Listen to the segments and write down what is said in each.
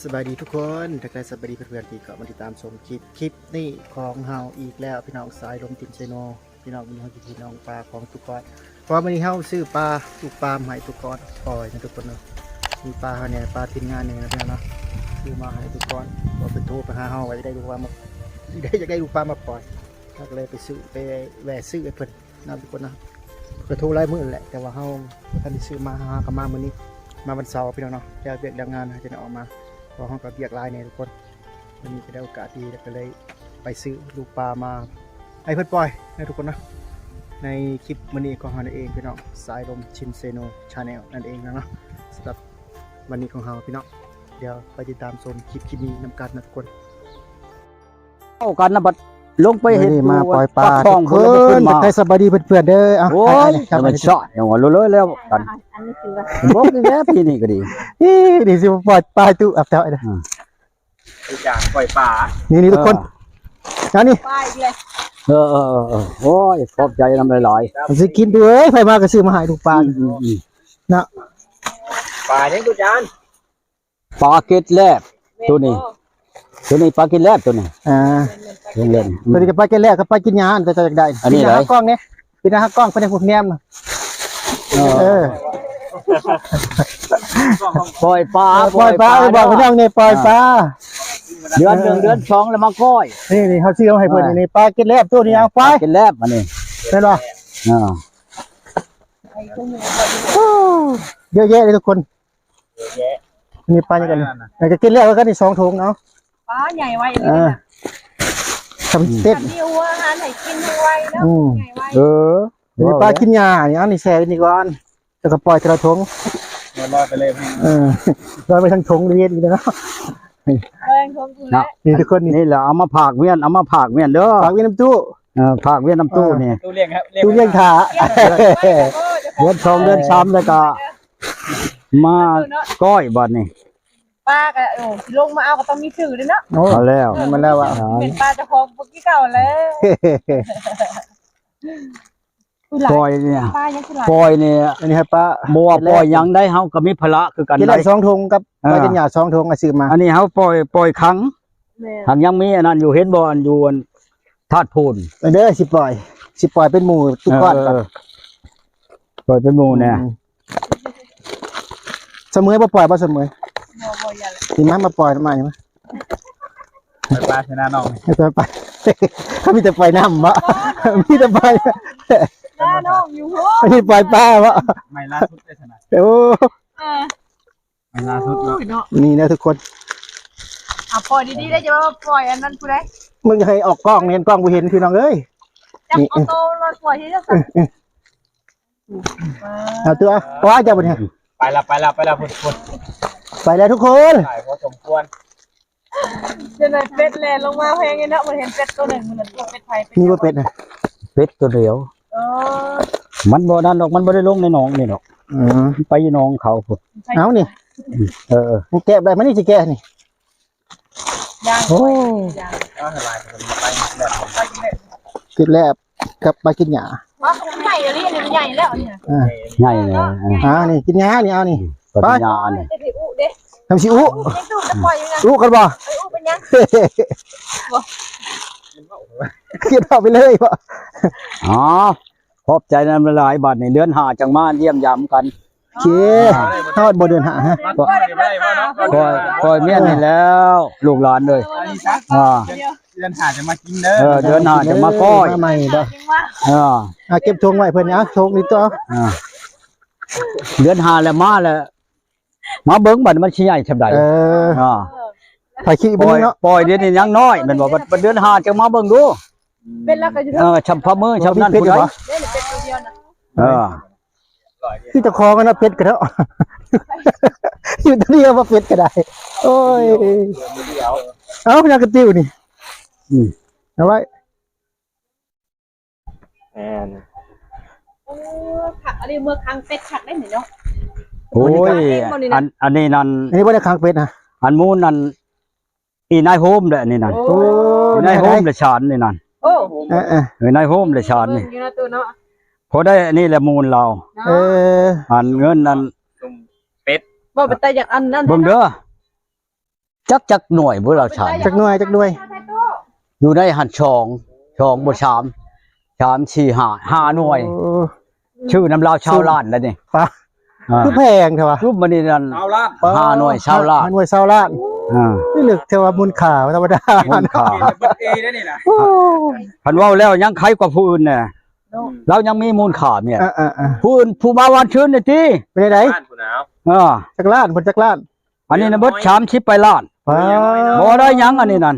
ສະບາຍດີທຸກຄົນ ທັກທາຍສະບາຍດີເພື່ອນໆທີ່ເຂົ້າມາຕິດຕາມຊົມຄລິບ ຄລິບນີ້ຂອງເຮົາອີກແລ້ວ ພີ່ນ້ອງ ສາຍລົມຕິນເຊໂນ ພີ່ນ້ອງ ມື້ນີ້ເຮົາຢູ່ທີ່ໜອງປາຂອງຕຸກອນ ເພາະວ່າມື້ນີ້ເຮົາຊື້ປາ ລູກປາມາໃຫ້ຕຸກອນປ່ອຍນະທຸກຄົນເນາະ ມີປາເຮົາແດ່ ປາທີມງານນີ້ນະພີ່ນ້ອງເນາະ ຊື້ມາໃຫ້ຕຸກອນ ເພາະເພິ່ນໂທໄປຫາເຮົາວ່າຢາກໄດ້ລູກປາມາ ຢາກໄດ້ ຢາກໄດ້ລູກປາມາປ່ອຍ ເຮົາກໍເລີຍໄປຊື້ ໄປແວ່ຊື້ໃຫ້ເພິ່ນ ເນາະທຸກຄົນເນາະ ກໍໂທຫຼາຍມື້ແຫຼະ ແຕ່ວ່າເຮົາບໍ່ທັນໄດ້ຊື້ມາ ເຮົາກໍມາມື້ນີ້ ມາວັນເສົາພີ່ນ້ອງເນາະ ແລ້ວວຽກແລ້ວງານເຮົາຈຶ່ງໄດ້ອອກມາ ເພາະເຮົາກໍວຽກຫຼາຍແດ່ທຸກຄົນ ມື້ນີ້ກໍໄດ້ໂອກາດດີ ແລ້ວກໍເລີຍໄປຊື້ລູກປາມາໃຫ້ເພິ່ນປ່ອຍນະທຸກຄົນເນາະ ໃນຄລິບມື້ນີ້ຂອງເຮົານັ້ນເອງພີ່ນ້ອງ ສາຍລົມຊິນເຊໂນ Channel ນັ້ນເອງເນາະ ສຳລັບວັນນີ້ຂອງເຮົາພີ່ນ້ອງ ດຽວໄປຕິດຕາມຊົມຄລິບ ຄລິບນີ້ນຳກັນນະທຸກຄົນ. ເອົາກັນນະ ບັດລົງໄປເຮັດ ມາປ່ອຍປາ ປາກຊ່ອງ ທຸກຄົນ ພຸ້ນແລ້ວບໍ່ຂຶ້ນມາ ທັກທາຍສະບາຍດີເພື່ອນໆເດີ ເອົາ ໂອ້ຍ ໃຫ້ ໃຫ້ ໃຫ້ ມັນຊອດຫຍັງວະ ເລີຍໆແລ້ວກັນ ອັນນີ້ຄືວ່າ ບໍ່ມີແລ້ວ ທີ່ນີ້ກໍດີ ນີ້ ນີ້ຊິມາປ່ອຍປາ ຕູ້ ອັບເຈົ້າ ອືມ ຄືການປ່ອຍປາ ນີ້ໆ ທຸກຄົນ ເອີ ອັນນີ້ ປາອີກແລ້ວ ເອີໆໆ ໂອ້ຍ ຂອບໃຈນຳຫຼາຍໆ ມັນຊິກິນ ຕູ້ເອີຍ ໃຜມາກໍຊື້ມາໃຫ້ລູກປາ ອືມໆ ເນາະ ປາຫຍັງ ຕູ້ຈານ? ປາເກັດແລບ ແມ່ນ ໂຕນີ້ ໂຕນີ້ປາເກັດແລບ ໂຕນີ້ ອ່າ ແມ່ນໆ ໂຕນີ້ກໍປາເກັດແລບກັບປາກິນຫຍ້າ ອັນເຈົ້າຢາກໄດ້ ອັນນີ້ ປິດໜ້າ ໃດ ຮັກກ້ອງເດ້ ປິດໜ້າ ຮັກກ້ອງ ເພິ່ນໄດ້ຜູ້ແນມ ເອີ ເອີ ປ່ອຍປາ ເອີ ປ່ອຍປາ ເອີ ບອກພີ່ນ້ອງແດ່ ປ່ອຍປາ ເດືອນໜຶ່ງ ເອີ ເດືອນສອງ ແລ້ວມາກ້ອຍ ນີ້ໆ ເຮົາຊື້ມາໃຫ້ເພິ່ນ ອ່າ ນີ້ ປາເກັດແລບ ໂຕນີ້ ເອົາໄປ ເກັດແລບ ອັນນີ້ ແມ່ນບໍ່ ອ່າ ເຍອະແຍະເລີຍທຸກຄົນ ນີ້ປາຫຍັງກັນ ແລ້ວກໍກິນແລ້ວກັນນີ້ສອງຖົງເອົາ ປາໃຫຍ່ໄວ ເອີ ທຳເຕັດ ມີຫົວອາຫານໃຫ້ກິນໄວເນາະ ອືມ ໃຫຍ່ໄວ ເອີ ນີ້ປາກິນຫຍ້ານີ້ ເອົານີ້ແຊ່ໄວ້ນີ້ກ່ອນ ແລ້ວກໍປ່ອຍທີລະຖົງ ລອຍໄປເລີຍ ເອີ ລອຍໄປທັງຖົງເຮັດອີກເນາະ ລອຍທັງຖົງ ເນາະ ນີ້ທຸກຄົນນີ້ ນີ້ແຫຼະ ເອົາມາຝາກວຽນ ເອົາມາຝາກວຽນເດີ ຝາກວຽນນຳຕູ້ ເອີ ຝາກວຽນນຳຕູ້ນີ້ ຕູ້ລ້ຽງ ຕູ້ລ້ຽງຖ້າ ເດືອນສອງເດືອນສາມ ແລ້ວກໍມາກ້ອຍບາດນີ້ ປາກໍ ເອີ ຊິລົງມາເອົາກໍຕ້ອງມີຊື່ເດ້ເນາະ ໂອ້ ເອົາແລ້ວ ແມ່ນແລ້ວວ່າ ເປັນປາເຈົ້າຂອງພວກທີ່ເກົ່າແລ້ວ ປ່ອຍນີ້ ປາຫຍັງຄືຫຼາຍ ປ່ອຍນີ້ ອັນນີ້ໃຫ້ປາ ບໍ່ວ່າປ່ອຍຫຍັງໄດ໋ ເຮົາກໍມີພາລະຄືກັນ ກິນແລ້ວໄດ໋ ສອງຖົງກັບ ເອີ ປາກິນຫຍ້າສອງຖົງ ຊື້ມາ ອັນນີ້ເຮົາປ່ອຍ ປ່ອຍຂັງ ແມ່ນ ຫາກຍັງມີອັນນັ້ນຢູ່ ເຫັນບໍ່ ອັນຢູ່ອັນທາດໂພນ ເອີ ເດີ ຊິປ່ອຍ ຊິປ່ອຍເປັນໝູ່ຕຸກອນ ເອີ ປ່ອຍເປັນໝູ່ແດ່ ອືມ ສະເໝີຍບໍ່ປ່ອຍບໍ່ສະເໝີຍ ບໍ່ ບໍ່ ຢ່າລະ ນີ້ມາ ມາປ່ອຍມາ ນີ້ມາ ໄປປາຊະນະນ້ອງ ໄປປາ ເຂົາມີແຕ່ປ່ອຍນ້ຳບໍ່ ມີແຕ່ປ່ອຍ ຊະນະນ້ອງຢູ່ ອັນນີ້ປ່ອຍປາບໍ່ ໄມ້ລ່າສຸດເດ້ຊະນະ ໂອ້ ເອີ ໄມ້ລ່າສຸດເນາະ ນີ້ນະທຸກຄົນ ອ່ະ ປ່ອຍດີໆ ໄດ້ຈະວ່າປ່ອຍອັນນັ້ນຜູ້ໃດ ມຶງໃຫ້ອອກກ້ອງ ເຫັນກ້ອງບໍ່ເຫັນ ພີ່ນ້ອງເອີຍ ຈັບເອົາໂຕລອດປ່ອຍທີ່ ເອີ ເອີ ເອົາຕົວ ວ່າຈະບໍ່ນີ້ ໄປລະ ໄປລະ ໄປລະ ພຸ້ນໆ ໄປແລ້ວທຸກຄົນ ຫຼາຍພໍສົມຄວນ ຈະໄດ້ເປັດແລ່ນລົງມາແພງເນາະ ບໍ່ເຫັນເປັດໂຕໜຶ່ງ ມື້ນັ້ນ ເປັດໄປ ນີ້ບໍ່ເປັດນະ ເປັດໂຕດຽວ ເອີ ມັນບໍ່ນັ້ນດອກ ມັນບໍ່ໄດ້ລົງໃນໜອງນີ້ດອກ ອືມ ໄປຢູ່ໜອງເຂົາພຸ້ນ ເອົານີ້ ເອີໆ ມັນແກະໄດ້ ມານີ້ຊິແກະນີ້ ໂອ້ ກິນແລ້ວກັບປາກິນຫຍ້າ ໃຫຍ່ອີ່ຫຼີ ນີ້ມັນໃຫຍ່ແລ້ວນີ້ ອ່າ ໃຫຍ່ແລ້ວ ອ່າ ນີ້ກິນຫຍ້ານີ້ ເອົານີ້ ປາກິນຫຍ້ານີ້ ຊິອຸເດ້ ທຳຊິອຸ ຍັງດູດແຕ່ປ່ອຍຢູ່ນະ ອຸກັນບໍ່ ໄປອຸເປັນຫຍັງ ກິນເອົາໄປເລີຍບໍ່ ອໍ ຂອບໃຈນຳຫຼາຍໆ ບາດນີ້ເດືອນຫ້າຈັ່ງມາຢ້ຽມຢາມກັນ ໂອເຄ ຮອດບໍ່ເດືອນຫ້າຮະ ປ່ອຍ ປ່ອຍເມຍນີ້ແລ້ວ ລູກຫຼານເອີຍ ອ່າ ເດືອນຫ້າຈະມາກິນເດີ ເອີ ເດືອນຫ້າຈະມາກ້ອຍ ມາໃໝ່ເດີ ອ່າ ອ່າ ເກັບຖົງໄວ້ເພິ່ນ ເອົາຖົງນີ້ຕໍ່ ອ່າ ເດືອນຫ້າແລ້ວມາແລ້ວ ມາເບິ່ງບັດມັນຊິໃຫຍ່ສ່ຳໃດ ເອີ ອ່າ ຖ່າຍຄລິບເບິ່ງເນາະ ປ່ອຍ ປ່ອຍດຽວນີ້ຍັງນ້ອຍແມ່ນບໍ່ ບັດ ບັດເດືອນຫ້າຈັ່ງມາເບິ່ງດູ ເປັນແລ້ວກໍຢູ່ ເອີ ຊ່ຳຝ່າມືຊ່ຳນັ້ນຜູ້ໃດ ເປັດຢູ່ບໍ່ ເປັດຕົວດຽວນະ ເອີ ຄືເຈົ້າຂອງຫັ້ນນະ ເປັດກໍເນາະ ຢູ່ຕົວດຽວວ່າເປັດກໍໄດ້ ໂອ້ຍ ເອົາ ຍັງກະຕິວນີ້ ອືມ ເອົາໄວ້ ແມ່ນ ໂອ້ ຄັກ ອັນນີ້ເມືອຄັງເປັດຄັກໄດ໋ນີ້ເນາະ ໂອ້ຍ ອັນ ອັນນີ້ນັ້ນ ອັນນີ້ບໍ່ໄດ້ຄັງເປັດນະ ອັນໝູນັ້ນ ອີນາຍໂຮມເດ້ ອັນນີ້ນັ້ນ ໂອ້ ອີນາຍໂຮມເດ້ ຊານນີ້ນັ້ນ ໂອ້ ເອີໆ ອີນາຍໂຮມເດ້ ຊານນີ້ ຢູ່ນະຕູ້ເນາະ ພໍໄດ້ອັນນີ້ແຫຼະມູນລາວ ເອີ ອັນເງິນອັນ ເປັດ ບໍ່ເປັນຕາຢາກອັນນັ້ນ ເບິ່ງເດີ ຈັກ ຈັກໜ່ວຍບໍ່ລາວໃຊ້ ຈັກໜ່ວຍ ຈັກໜ່ວຍ ຢູ່ໃນຫັ້ນສອງ ສອງບໍ່ ສາມ ສາມ ສີ່ ຫ້າ ຫ້າໜ່ວຍ ໂອ້ ຊື້ນຳລາວຊາວລ້ານແລ້ວນີ້ ປະ ອ່າ ຄືແພງແທ້ວະ ຊຸມມື້ນີ້ນັ້ນຊາວລ້ານ ຫ້າໜ່ວຍຊາວລ້ານ ຫ້າໜ່ວຍຊາວລ້ານ ອ່າ ຄືເລິກແທ້ວ່າມູນຄ່າບໍ່ທຳມະດາ ມູນຄ່າ ເບິດເອເດ້ນີ້ນະ ໂອ້ ຄັນເວົ້າແລ້ວຍັງໄຄກວ່າຜູ້ອື່ນແດ່ ລາວຍັງມີມູນຄ່າແມ່ນ ອ່າໆໆ ຜູ້ອື່ນ ຜູ້ມາວານຊືນນີ້ຕິ ເປັນໃດ ເອີ ຈັກລ້ານ ເພິ່ນຈັກລ້ານ ອັນນີ້ນະເບິດສາມສິບປາຍລ້ານ ປາ ບໍ່ໄດ້ຫຍັງອັນນີ້ນັ້ນ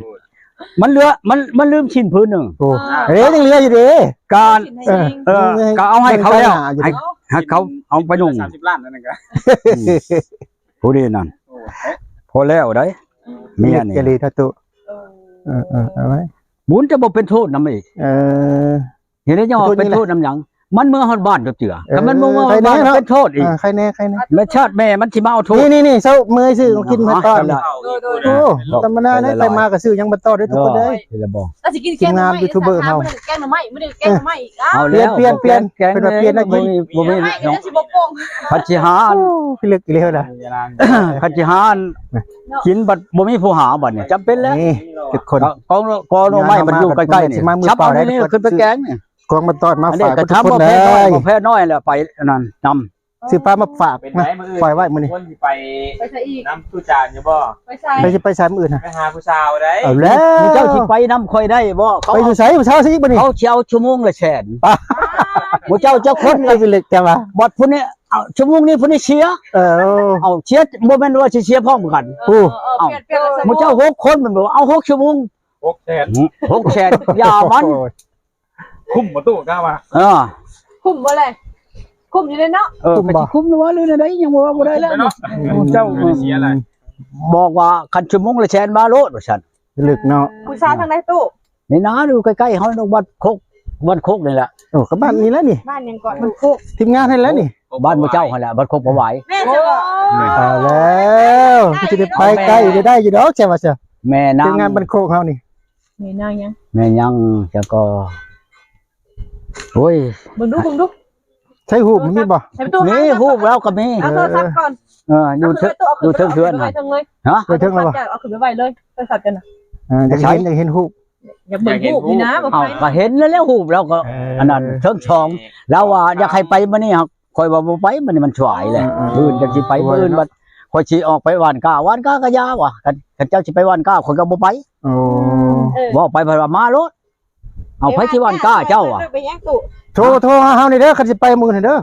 ມັນເຫຼືອ ມັນ ມັນລືມຊິ້ນຜືນໜຶ່ງ ໂອ້ ອ່າ ເດ້ ຍັງເຫຼືອຢູ່ເດ້ ການ ເອີ ເອີ ກະເອົາໃຫ້ເຂົາແລ້ວ ໃຫ້ ໃຫ້ເຂົາເອົາໄປນຸ່ງ ສາມສິບລ້ານນັ້ນກະ ອືມ ຜູ້ນີ້ນັ້ນ ໂອ້ ພໍແລ້ວໄດ໋ ເມຍນີ້ ເກເລເນາະຕູ້ ເອີ ເອີ ເອີ ເອົາໄວ້ ບຸນຈະບໍ່ເປັນໂທດນຳອີກ ເອີ ເຮັດໃຫ້ຍ້ອນເປັນໂທດນຳຫຍັງ ມັນເມືອຮອດບ້ານເທື່ອ ເອີ ຄັນມັນບໍ່ເມືອຮອດບ້ານ ເປັນໂທດອີກ ເອີ ໃຄແນ່ ໃຄແນ່ ແລະຊາດແມ່ມັນຊິມາເອົາໂທດ ນີ້ໆ ເຊົາເມື່ອຍຊື້ຂອງກິນໃຫ້ກ່ອນ ໂອ້ ທຳມະດາເດ້ ໄປມາກໍຊື້ຫຍັງມາຕໍ່ເດ້ທຸກຄົນເດ້ ເອີ ລະບໍ່ ລະຊິກິນແກງໜໍ່ໄມ້ ທີມງານຢູທູບເບີເຮົາ ແກງໜໍ່ໄມ່ ມື້ນີ້ແກງໜໍ່ໄມ່ອີກ ເອົາແລ້ວ ປ່ຽນ ປ່ຽນ ເປັນວ່າປ່ຽນແລ້ວກິນ ບໍ່ມີ ບໍ່ມີ ບໍ່ມີ ຊິບໍ່ປົງ ຄັນຊິຫາ ໂອ້ ພິລຶກອີ່ຫຼີນະ ຄັນຊິຫາ ກິນບັດບໍ່ມີຜູ້ຫາບັດນີ້ ຈຳເປັນແລ້ວ ນີ້ ທຸກຄົນ ກອງ ກອງໜໍ່ໄມ້ມັນຢູ່ໃກ້ໆນີ້ ຊິມາມືເປົ່ານີ້ ຂຶ້ນໄປແກງນີ້ ກອງມາຕອນມາຝາກທຸກຄົນເລີຍ ແພນ້ອຍແລ້ວໄປອັນນັ້ນນຳ ຊື້ປາມາຝາກນະ ຝາກໄວ້ມື້ນີ້ ຄົນຊິໄປ ໄປໃສອີກ ນຳຕູ້ຈານຢູ່ບໍ່ ໄປໃສ ໄປຊິໄປໃສມື້ອື່ນນະ ໄປຫາຜູ້ສາວໄດ໋ ເອົາແລ້ວ ໝູ່ເຈົ້າຊິໄປນຳຂ້ອຍໄດ້ບໍ່ ເຂົາ ໄປຢູ່ໃສຜູ້ສາວຊິບັດນີ້ ເຂົາຊິເອົາຊົ່ວໂມງລະແສນ ໝູ່ເຈົ້າຈັກຄົນ ຄືເລັກແຕ່ວ່າ ບັດຜູ້ນີ້ ເອົາ ຊົ່ວໂມງນີ້ຜູ້ນີ້ເສຍ ເອີ ເອົາ ເສຍ ບໍ່ແມ່ນວ່າຊິເສຍພ້ອມກັນ ເອີ ເອີ ເອົາ ປ່ຽນ ປ່ຽນ ໝູ່ເຈົ້າຫົກຄົນ ມັນບອກເອົາຫົກຊົ່ວໂມງ ຫົກແສນ ຫົກແສນ ຢ່າມັນ ໂອ້ຍ ຄຸ້ມບໍ່ຕູ້ ກ້າວ່າ ເອີ ຄຸ້ມບໍ່ແລະ ຄຸ້ມຢູ່ເດ້ເນາະ ເອີ ຄຸ້ມບໍ່ ກໍຊິຄຸ້ມຫຼືວ່າ ຫຼືແນວໃດ ຍັງບໍ່ວ່າບໍ່ໄດ້ແລ້ວ ຄຸ້ມເນາະ ເຈົ້າ ເສຍຫຼາຍ ບອກວ່າຄັນຊົ່ວໂມງລະແສນມາໂລດວ່າຊັ້ນ ເລິກເນາະ ຜູ້ສາວທາງໃດຕູ້ ນີ້ນະ ຢູ່ໃກ້ໆເຮົາ ວັດໂຄກ ວັດໂຄກນີ້ແຫຼະ ໂອ້ ກໍບ້ານນີ້ແຫຼະນີ້ ບ້ານຫຍັງເກາະ ວັດໂຄກ ທີມງານຫັ້ນແຫຼະນີ້ ບ້ານໝູ່ເຈົ້າຫັ້ນແຫຼະ ວັດໂຄກປະຫວາຍ ແມ່ນບໍ່ ເອົາແລ້ວ ຊິໄດ້ໄປໃກ້ ໄດ້ຢູ່ດອກ ແຕ່ວ່າ ແມ່ນາງ ທີມງານບ້ານໂຄກເຮົານີ້ ແມ່ນາງຫຍັງ ແມ່ນຫຍັງ ແລ້ວກໍ ໂອ້ຍ ເບິ່ງດູ ເບິ່ງດູ ໃຊ້ຮູບມັນມີບໍ່ ໃຊ້ປະຕູ ມີຮູບລາວກໍມີ ເອົາໂທລະສັບກ່ອນ ເອີ ຢູ່ເທິງ ຢູ່ເທິງເຮືອນຫັ້ນ ຮະ ໄປເທິງແລ້ວບໍ່ ເອົາຂຶ້ນໄປໄວ້ເລີຍ ໂທລະສັບເຈົ້ານະ ເອີ ຢາກເຫັນ ຢາກເຫັນຮູບ ຢາກເບິ່ງຮູບນີ້ນະ ເອົາ ກໍເຫັນແລ້ວຮູບລາວກໍ ເອີ ອັນນັ້ນເທິງສອງ ລາວວ່າຢາກໃຫ້ໄປມື້ນີ້ ຂ້ອຍວ່າບໍ່ໄປ ມື້ນີ້ມັນສວາຍແຫຼະ ເອີ ມື້ອື່ນຈັ່ງຊິໄປ ມື້ອື່ນບັດຂ້ອຍຊິອອກໄປຫວ່ານກ້າ ຫວ່ານກ້າກໍຢ່າວ່າ ຄັນ ຄັນເຈົ້າຊິໄປຫວ່ານກ້າ ຂ້ອຍກໍບໍ່ໄປ ໂອ້ ເອີ ເວົ້າໄປເພິ່ນວ່າມາໂລດ ເອົາ ໃຜຊິຫວ່ານກ້າເຈົ້າຫວະ ໂທ ໂທຫາເຮົານີ້ເດີ ຄັນຊິໄປມື້ອື່ນເດີ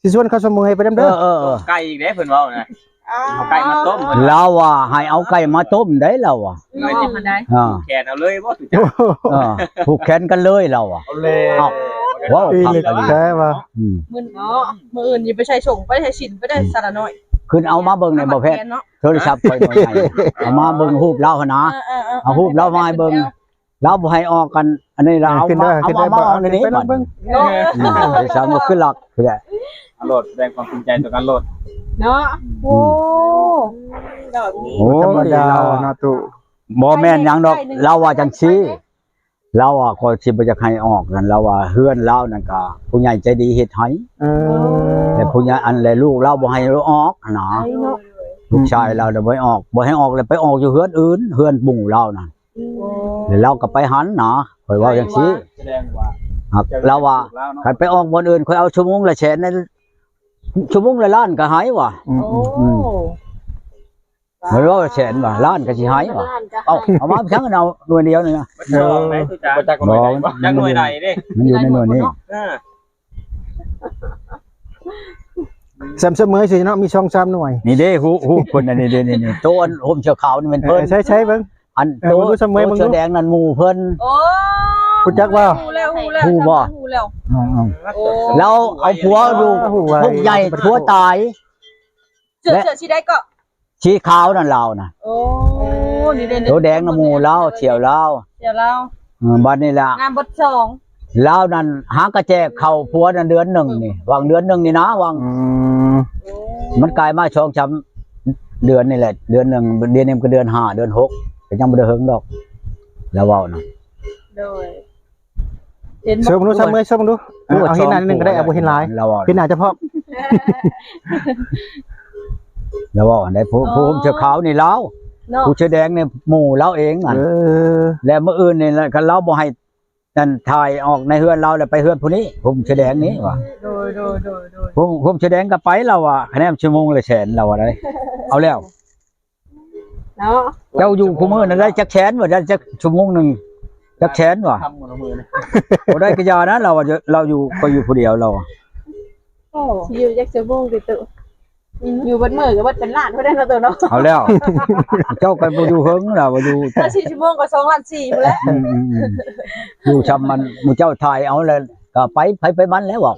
ຊິຊວນເຂົາສະເໝີໃຫ້ໄປນຳເດີ ເອີ ເອີ ເອີ ໄກ່ອີກເດ້ເພິ່ນເວົ້ານະ ເອົາໄກ່ມາຕົ້ມ ລາວວ່າໃຫ້ເອົາໄກ່ມາຕົ້ມໄດ໋ລາວວ່າ ເອີ ແຂນເອົາເລີຍບໍ່ ເອີ ຜູກແຂນກັນເລີຍລາວວ່າ ເອົາເລີຍ ເວົ້າຄັກອີ່ຫຼີແທ້ວ່າ ອືມ ມື້ເນາະ ມື້ອື່ນຊິໄປໃສ່ສົງ ໄປໃສ່ສິນ ໄປໄດ້ສາລະນ້ອຍ ຂຶ້ນເອົາມາເບິ່ງແດ່ບໍ່ແພດ ໂທລະສັບຂ້ອຍໜ່ວຍໃຫຍ່ ເອົາມາເບິ່ງຮູບລາວຫັ້ນນະ ເອີ ເອົາຮູບລາວມາໃຫ້ເບິ່ງ ລາວບໍ່ໃຫ້ອອກກັນ ອັນນີ້ລາວ ເອີ ຂຶ້ນໄດ້ ເອົາມາ ຂຶ້ນໄດ້ ເອົາມາ ບໍ່ ເອົານີ້ ຂຶ້ນໄດ້ ໄປເບິ່ງ ອືມ ເອົາມາ ເອົານີ້ ເນາະ ໂອ້ ບໍ່ທຳມະດາເນາະຕູ້ ບໍ່ແມ່ນຫຍັງດອກ ລາວວ່າຈັ່ງຊີ້ ລາວວ່າ ຂ້ອຍຊິບໍ່ຢາກໃຫ້ອອກນັ້ນ ລາວວ່າເຮືອນລາວນັ້ນກະຜູ້ໃຫຍ່ໃຈດີເຮັດໃຫ້ ເອີ ແລະຜູ້ໃຫຍ່ ອັນ ແລະລູກລາວບໍ່ໃຫ້ລາວອອກຫັ້ນນະ ລູກຊາຍລາວນະບໍ່ໃຫ້ອອກ ບໍ່ໃຫ້ອອກ ແລ້ວໄປອອກຢູ່ເຮືອນອື່ນ ເຮືອນໝູ່ລາວນັ້ນ ອືມ ແລ້ວລາວກໍໄປຫັ້ນນະ ຂ້ອຍເວົ້າຈັ່ງຊີ້ ສະແດງວ່າ ລາວວ່າ ຄັນໄປອອກບ່ອນອື່ນ ຂ້ອຍເອົາຊົ່ວໂມງລະແສນ ຊົ່ວໂມງລະລ້ານກໍໃຫ້ວ່າ ອືມ ໂອ້ ອືມ ມັນເວົ້າແສນວ່າ ລ້ານກໍຊິໃຫ້ວ່າ ເອົ້າ ເອົາມາຈັ່ງເອົາໜ່ວຍດຽວນີ້ນະ ມັນຈອງໄດ້ຄືກັນ ບໍ່ຈັກໜ່ວຍໃດບໍ່ ຈັກໜ່ວຍໃດເດ້ ມັນຢູ່ໃນໜ່ວຍນີ້ ເອີ ສຳສະເໝີຍຊິເນາະ ມີສອງສາມໜ່ວຍ ນີ້ເດ້ ຮູບ ຮູບເພິ່ນ ອັນນີ້ເດ້ ນີ້ ນີ້ ໂຕອັນຫົ່ມເສື້ອຂາວນີ້ແມ່ນເພິ່ນ ໃຊ້ ໃຊ້ເບິ່ງ ອັນ ເອີ ໂຕ ໂຕເສື້ອແດງນັ້ນໝູ່ເພິ່ນ ໂອ້ ຮູ້ຈັກບໍ່ ຮູ້ແລ້ວ ຮູ້ແລ້ວ ຮູ້ບໍ່ ຮູ້ແລ້ວ ອືມ ໂອ້ ລາວເອົາຜົວຢູ່ ຜູ້ໃຫຍ່ ຜົວຕາຍ ເສື້ອ ເສື້ອສີໃດເກາະ ສີຂາວນັ້ນລາວນະ ໂອ້ ນີ້ເດ້ ໂຕແດງນະໝູ່ລາວ ສ່ຽວລາວ ສ່ຽວລາວ ເອີ ບັດນີ້ລະ ງາມເບິດສອງ ລາວນັ້ນຫາກະແຈກເຂົ້າຜົວນັ້ນເດືອນໜຶ່ງນີ້ ຫວ່າງເດືອນໜຶ່ງນີ້ນະ ຫວ່າງ ອືມ ມັນກາຍມາສອງສາມເດືອນນີ້ແຫຼະ ເດືອນໜຶ່ງ ດຽວນີ້ມັນກໍເດືອນຫ້າ ເດືອນຫົກ ກໍຍັງບໍ່ໄດ້ເຖິງດອກ ລາວເວົ້ານະ ໂດຍ ເຊີນເບິ່ງດູ ເຊີນເບິ່ງດູ ເອີ ເອົາເຫັນໜ້າໜຶ່ງກໍໄດ້ ເອົາບໍ່ເຫັນຫຼາຍ ເຫັນໜ້າຈະພ້ອມ ລາວເວົ້າອັນໃດ ຜູ້ ຜູ້ຫົ່ມເສື້ອຂາວນີ້ລາວ ເນາະ ຜູ້ເສື້ອແດງນີ້ໝູ່ລາວເອງ ເອີ ອັນ ແລ້ວມື້ອື່ນນີ້ລະ ຄັນລາວບໍ່ໃຫ້ ນັ້ນ ຖ່າຍອອກໃນເຮືອນລາວ ແລ້ວໄປເຮືອນຜູ້ນີ້ ຜູ້ເສື້ອແດງນີ້ວ່າ ໂດຍ ໂດຍ ໂດຍ ໂດຍ ຜູ້ ຜູ້ເສື້ອແດງກໍໄປ ລາວວ່າ ຄະແນນຊົ່ວໂມງລະແສນ ລາວວ່າໄດ໋ ເອົາແລ້ວ ເນາະ ເຈົ້າຢູ່ຄູ່ມື້ນັ້ນໄດ້ຈັກແສນ ວ່າໄດ້ຈັກຊົ່ວໂມງໜຶ່ງ ຈັກແສນ ວ່າ ບໍ່ໄດ້ກະຢ່ານະ ລາວວ່າ ລາວຢູ່ ຂ້ອຍຢູ່ຜູ້ດຽວ ລາວວ່າ ໂອ້ ຊິຢູ່ຈັກຊົ່ວໂມງຕິ ຕູ້ ຢູ່ເບິດມື້ກໍເບິດເປັນລ້ານພຸ້ນເດ້ເນາະ ຕູ້ເນາະ ເອົາແລ້ວ ເຈົ້າກໍບໍ່ຢູ່ເຫິງລະ ບໍ່ຢູ່ ຖ້າສີ່ຊົ່ວໂມງກໍສອງລ້ານສີ່ພຸ້ນແຫຼະ ອືມໆໆ ຢູ່ຊ່ຳມັນ ໝູ່ເຈົ້າຖ່າຍເອົາແລ້ວ ກໍໄປ ໃຜໄປມັນແລ້ວ ເວົ້າ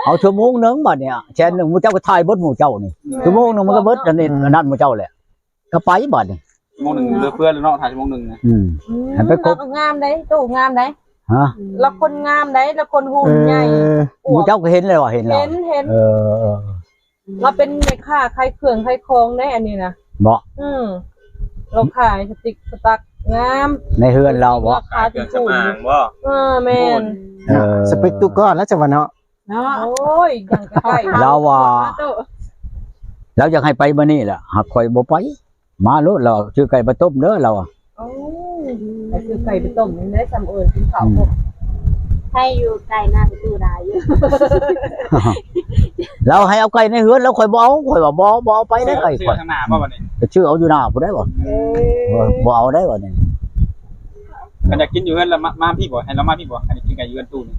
ເອົາຊົ່ວໂມງໜຶ່ງບາດນີ້ ແສນໜຶ່ງ ໝູ່ເຈົ້າກໍຖ່າຍເບິດ ໝູ່ເຈົ້ານີ້ ເອີ ຊົ່ວໂມງໜຶ່ງມັນກໍເບິດ ອັນນີ້ ອືມ ອັນນັ້ນ ໝູ່ເຈົ້າແຫຼະ ກໍໄປບາດນີ້ ຊົ່ວໂມງໜຶ່ງເຫຼືອເຟືອລະເນາະ ຖ່າຍຊົ່ວໂມງໜຶ່ງນະ ອືມ ອືມ ໃຫ້ໄປຄົບ ເນາະ ງາມໄດ໋ ຕູ້ງາມໄດ໋ ຮະ ລະຄົນງາມໄດ໋ ລະຄົນຫຸ່ນໃຫຍ່ ເອີ ໝູ່ເຈົ້າກໍເຫັນແລ້ວ ເຫັນແລ້ວ ເຫັນ ເຫັນ ເອີ ລາວເປັນແມ່ຄ້າຂາຍເຄື່ອງຂາຍຂອງເດ້ ອັນນີ້ນະ ເບາະ ອືມ ລາວຂາຍສະຕິກສະຕັກງາມ ໃນເຮືອນລາວເບາະ ລາຄາຖືກ ຂາຍເຄື່ອງສຳອາງເບາະ ເອີ ແມ່ນ ເອີ ສະເປັກຕູ້ກ້ອນລະຈັ່ງວ່າເນາະ ເນາະ ໂອ້ຍ ຍັງໃກ້ ລາວວ່າ ລາວຢາກໃຫ້ໄປມື້ນີ້ແຫຼະ ຫາກຂ້ອຍບໍ່ໄປ ມາໂລດ ລາວ ຊື້ໄກ່ມາຕົ້ມເດີ ລາວວ່າ ໂອ້ ໄປຊື້ໄກ່ໄປຕົ້ມນີ້ແຫຼະ ຊ່ຳເອີ້ນກິນເຂົ້າ ອືມ ໃຫ້ຢູ່ໄກ່ໜ້າປະຕູຫຼາຍຢູ່ ລາວໃຫ້ເອົາໄກ່ໃນເຮືອນ ລາວຂ້ອຍບໍ່ເອົາ ຂ້ອຍວ່າບໍ່ ບໍ່ເອົາໄປເດ້ໄກ່ຂ້ອຍ ຊື້ທາງໜ້າບໍ່ບັດນີ້ ໄປຊື້ເອົາຢູ່ໜ້າພຸ້ນໄດ໋ບໍ່ ເອີ ບໍ່ ບໍ່ເອົາໄດ໋ບັດນີ້ ຄັນຢາກກິນຢູ່ເຮືອນລະ ມາ ມາພີ້ບໍ່ ໃຫ້ລາວມາພີ້ບໍ່ ຄັນຢາກກິນໄກ່ຢູ່ເຮືອນຕູ້ນີ້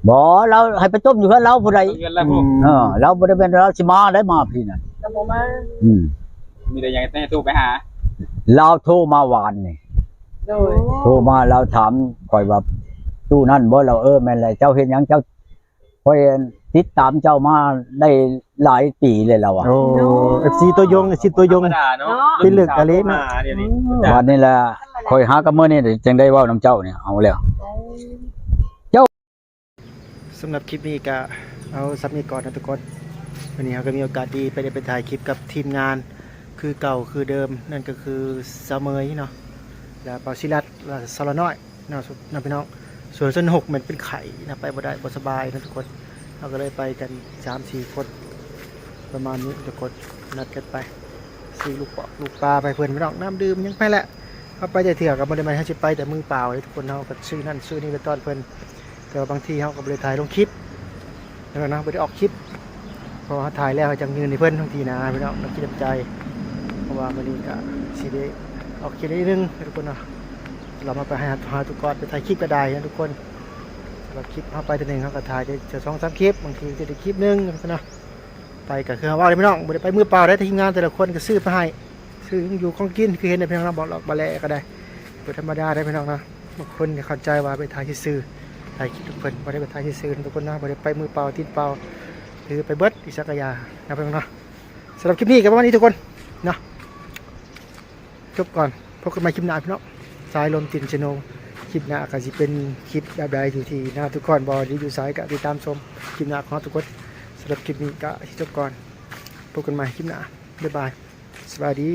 ບໍ່ ລາວໃຫ້ໄປຕົ້ມຢູ່ເຮືອນລາວພຸ້ນໃດ໋ ຢູ່ເຮືອນລາວພຸ້ນ ອືມ ເອີ ລາວບໍ່ໄດ້ແມ່ນລາວຊິມາໄດ້ ມາພີ້ນະ ລາວບໍ່ມາ ອືມ ມີແຕ່ຢາກໃຫ້ຕູ້ໄປຫາ ລາວໂທມາວານນີ້ ໂດຍ ໂທມາລາວຖາມຂ້ອຍວ່າ ຕູ້ນັ້ນບໍ່ ລາວ ເອີ ແມ່ນແຫຼະ ເຈົ້າເຮັດຫຍັງ ເຈົ້າ ຂ້ອຍຕິດຕາມເຈົ້າມາໄດ້ຫຼາຍປີແລ້ວ ລາວວ່າ ໂອ້ ເອັຟຊີ ຕັວຍົງ ເອັຟຊີ ຕັວຍົງ ເນາະ ເປັນເລື່ອງກະເລນະ ບາດນີ້ລະ ຂ້ອຍຫາກັບມື້ນີ້ຈຶ່ງໄດ້ເວົ້ານຳເຈົ້ານີ້ ເອົາແລ້ວ ເຈົ້າ ສຳລັບຄລິບນີ້ກະເອົາສ່ຳນີ້ກ່ອນນະທຸກຄົນ ມື້ນີ້ເຮົາກໍມີໂອກາດດີໄປ ໄດ້ໄປຖ່າຍຄລິບກັບທີມງານຄືເກົ່າຄືເດີມ ນັ້ນກໍຄືສາວເໝີຍເນາະ ແລະ ບ່າວສີລັດ ແລະ ສາວລານ້ອຍ ເນາະ ນຳພີ່ນ້ອງ ສ່ວນ ສ່ວນຫົກແມ່ນເປັນໄຂ້ນະ ໄປບໍ່ໄດ້ ບໍ່ສະບາຍນະທຸກຄົນ ເຮົາກໍເລີຍໄປກັນສາມສີ່ຄົນ ປະມານນີ້ທຸກຄົນ ນັດກັນໄປຊື້ລູກປອກລູກປາໄປເພິ່ນ ພີ່ນ້ອງ ນ້ຳດື່ມຫຍັງໄປແຫຼະ ເຮົາໄປແຕ່ເທື່ອກໍບໍ່ໄດ້ແມ່ນເຮົາຊິໄປແຕ່ມືເປົ່າເດ້ທຸກຄົນ ເຮົາກໍຊື້ນັ້ນຊື້ນີ້ໄປຕ້ອນເພິ່ນ ແຕ່ວ່າບາງທີເຮົາກໍບໍ່ໄດ້ຖ່າຍລົງຄລິບ ພີ່ນ້ອງເນາະ ບໍ່ໄດ້ອອກຄລິບ ເພາະວ່າເຮົາຖ່າຍແລ້ວເຮົາຈັ່ງຍື່ນໃຫ້ເພິ່ນ ບາງທີນະພີ່ນ້ອງ ເຮົາຄິດໃນໃຈ ເພາະວ່າມື້ນີ້ກໍຊິໄດ້ອອກຄລິບໜ້ອຍໜຶ່ງທຸກຄົນເນາະ ສຳລັບເຮົາໄປຫາ ຫາຕຸກອດໄປຖ່າຍຄລິບກໍໄດ້ນະທຸກຄົນ ສຳລັບຄລິບເຮົາໄປເທື່ອໜຶ່ງເຮົາກໍຖ່າຍໄດ້ເທື່ອສອງສາມຄລິບ ບາງທີກໍໄດ້ຄລິບໜຶ່ງນະພີ່ນ້ອງເນາະ ໄປກໍຄືເຮົາເວົ້າເດ້ພີ່ນ້ອງ ບໍ່ໄດ້ໄປມືເປົ່າເດ້ ທີມງານແຕ່ລະຄົນກໍຊື້ໄປໃຫ້ ຊື້ຂອງຢູ່ຂອງກິນ ຄືເຫັນໃນພີ່ນ້ອງເນາະ ບໍ່ຫຼອກບໍ່ແຫຼກໍໄດ້ ບໍ່ທຳມະດາເດ້ພີ່ນ້ອງເນາະ ບາງຄົນກໍເຂົ້າໃຈວ່າໄປຖ່າຍຊື່ໆ ຖ່າຍຄລິບໃຫ້ເພິ່ນ ບໍ່ໄດ້ໄປຖ່າຍຊື່ໆນະທຸກຄົນເນາະ ບໍ່ໄດ້ໄປມືເປົ່າຕີນເປົ່າ ຖືໄປເບິດອີ່ສັງກະຢ່ານະພີ່ນ້ອງເນາະ ສຳລັບຄລິບນີ້ກໍປະມານນີ້ທຸກຄົນເນາະ ຈົບກ່ອນ ພົບກັນໃໝ່ຄລິບໜ້າພີ່ນ້ອງ ສາຍລົມຕິນແຊນແນວ ຄລິບໜ້າກໍຊິເປັນຄລິບແບບໃດ ຢູ່ທີ່ໜ້າທຸກຄົນບໍ່ ຫຼືຢູ່ໃສກໍຕິດຕາມຊົມຄລິບໜ້າຂອງເຮົາທຸກຄົນ ສຳລັບຄລິບນີ້ກໍຊິຈົບກ່ອນ ພົບກັນໃໝ່ຄລິບໜ້າ ບາຍບາຍ ສະບາຍດີ.